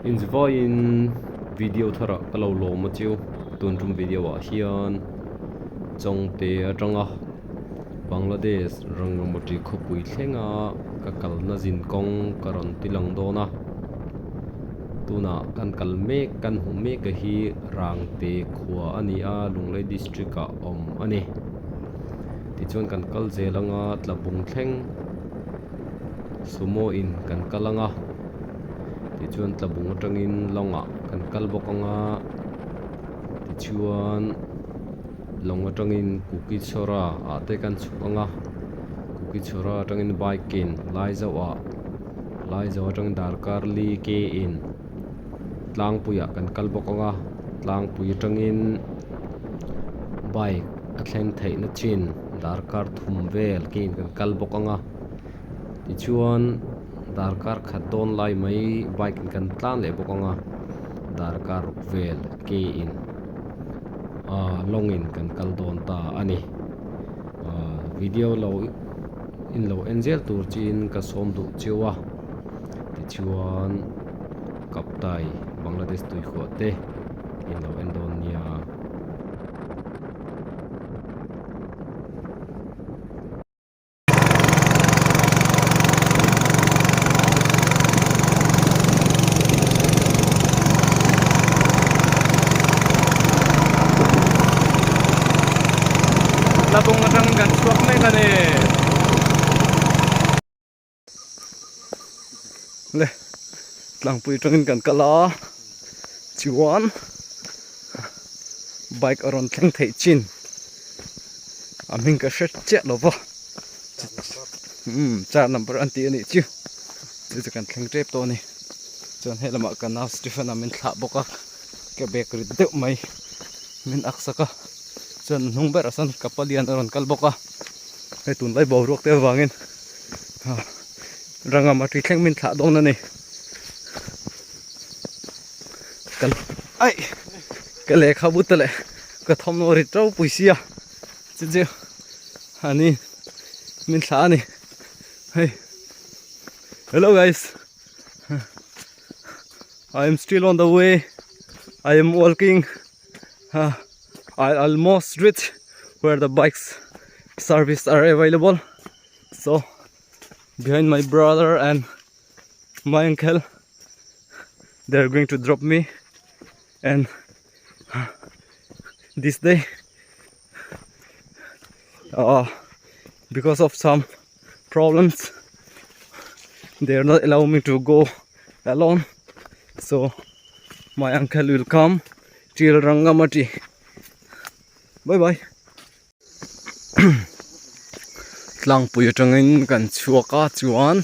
Inzivaiin video tharah ka lo lawm a chiu. Tun tum video ah hian Chawngte atanga Bangladesh Rangamati khawpui thlenga ka kalna zin kawng ka rawn ti lang dawn a. Tunah kan kal mek kan hmuh mek a hi Rangte khua a ni a, Lunglei district ah awm a ni. Tichuan kan kal zel anga Tlabung thleng Sumo in kan kal anga tichuan Tlabung atangin lawng ah kan kal bawk anga tichuan lawng atangin Kukichhawra ah te kan chhuk anga Kukichhawra atangin bike in Laizo ah Laizo atangin darkar li ke in tlangpui ah kan kal bawk anga tlangpui atangin bike a thleng theihna chin darkar thum vel ke in kan kal bawk anga tichuan darkar khat dawn lai mai bike in kan tlan leh bawk anga darkar ruk vel ke in ah lawng in kan kal dawn ta a ni ah video lo in lo en zel tur chiin ka sawm duh chiu a tichuan Kaptai Bangladesh tuikhuah te in lo en dawn nia. Tlabung atangin kan chhuak mek a ni. Le tlangpui atangin kan kal a chuan bike a rawn thleng theih chin a hming ka hre chiah lo va umm char number an tih a nih chu chu chu kan thleng tep tawh a ni chuan helamah ka nau Stephen a min thlah bawk a ka bag rit deuh mai min ak sak a chuan a hnung berah sawn ka palian a rawn kal bawk a hei tunlai boruak te avangin Rangam a tui thleng min thlah dawn a ni ka aih ka lehkhabu te leh ka thawmhnaw rit ropui sia chu chu ani min thlah a ni hei hello guys I am still on the way I am walking I almost reach where the bikes service are available so behind my brother and my uncle they are going to drop me and this day uh, because of some problems they are not allowing me to go alone so my uncle will come till Rangamati bye bye Tlangpui atangin kan chhuak a chuan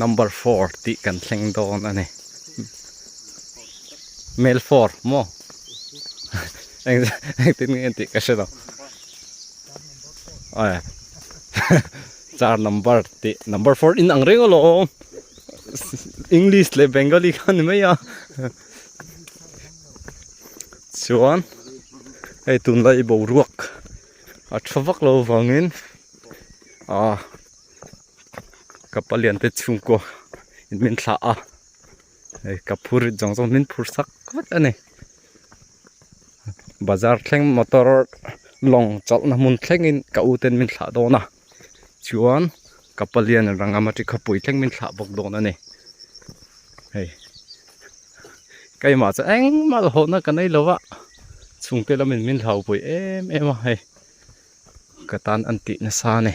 number four tih kan thleng dawn a ni mel four maw engtin nge tih ka hre lo ae char number tih number four in ang reng alawm english leh bengali kha ni mai a. Chuan hei tunlai boruak a tha vak lo avangin ah ka palian te chhungkua in min thlah a hei ka phur zawng zawng min phur sak vek a ni bazar thleng motor lawng chawlhna hmun thlengin ka u ten min thlah dawn a chuan ka palian Rangamati khawpui thleng min thlah bawk dawn a ni hei. Keimah chu engmah la hawhna ka nei lo a, chhungte lamin min hlaupui em em a hei ka tan an tih nasa a ni.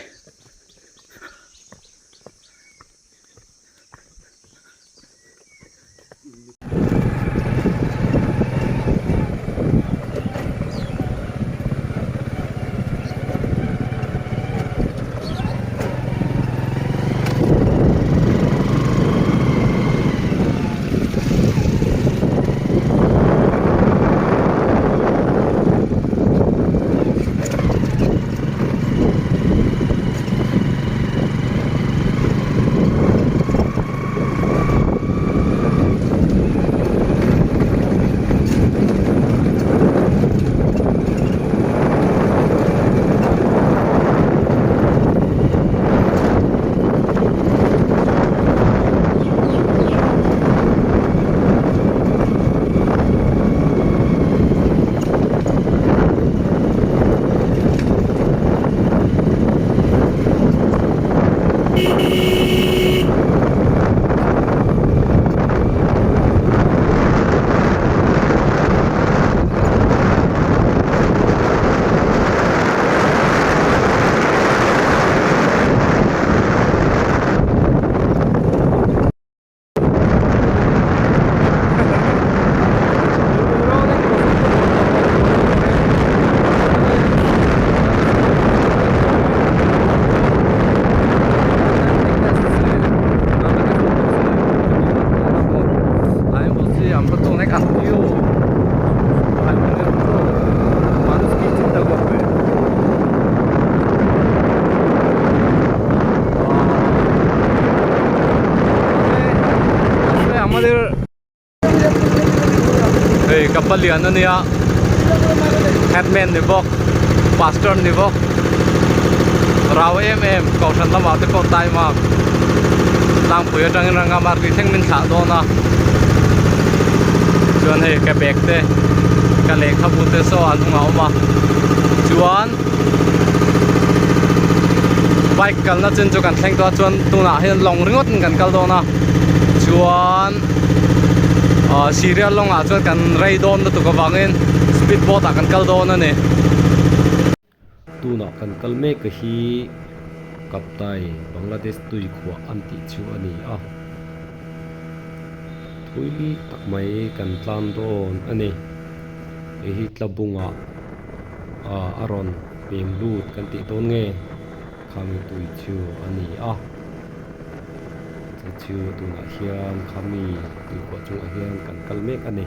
Hei ka palian ania headman ni bawk pastor ni bawk rau em em kohhran lamah te pawh time a tlangpui atangin Rangamati thleng min thlah dawn a chuan hei ka bag te ka lehkhabu te saw an hnungah a awm a chuan bike kalna chin chu kan thleng tawh a chuan tunah hian lawng ringawt in kan kal dawn a chuan ah Syria lawngah chuan kan rei dawn lutuk avangin speed boat ah kan kal dawn a ni. Tunah kan kal mek a hi Kaptai Bangladesh tui khuah an tih chu a ni a, thui tak mai kan tlan dawn a ni. Hei hi tlabungah ah a rawn pem lut kan tih dawn nge khami tui chu a ni a chu chu tunah hian khami tuikhuah chungah hian kan kal mek a ni.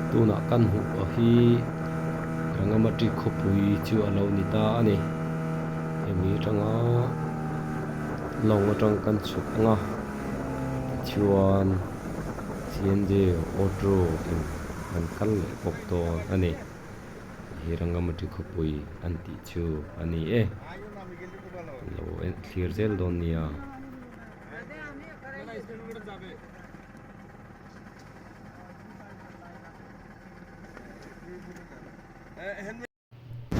Tunah kan hmuh a hi Rangamati khawpui chu a lo ni ta a ni. Hemi atanga lawng atang kan chhuk ang a tichuan CNG auto in. Kan kal leh bawk dawn a ni. Hi Rangamati khawpui an tih chu a ni e. Lo en thlir zel dawn nia.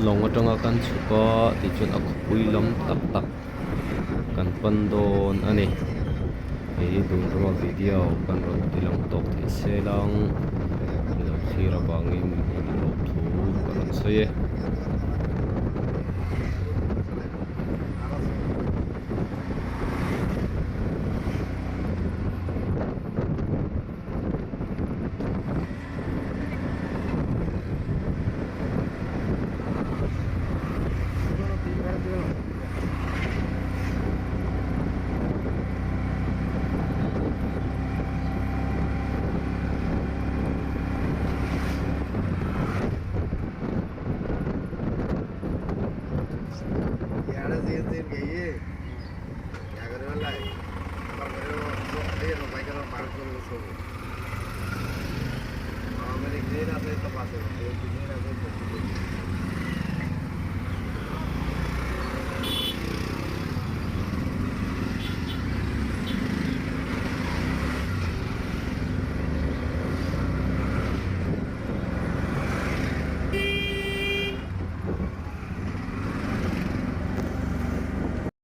Lawng atanga kan chhuk a tichuan a khawpui lam tak tak kan pan dawn a ni. Hei hi tun tuma video kan rawn ti lang tawk theih se lang lo thlir avangin lawmthu ka rawn sawi e.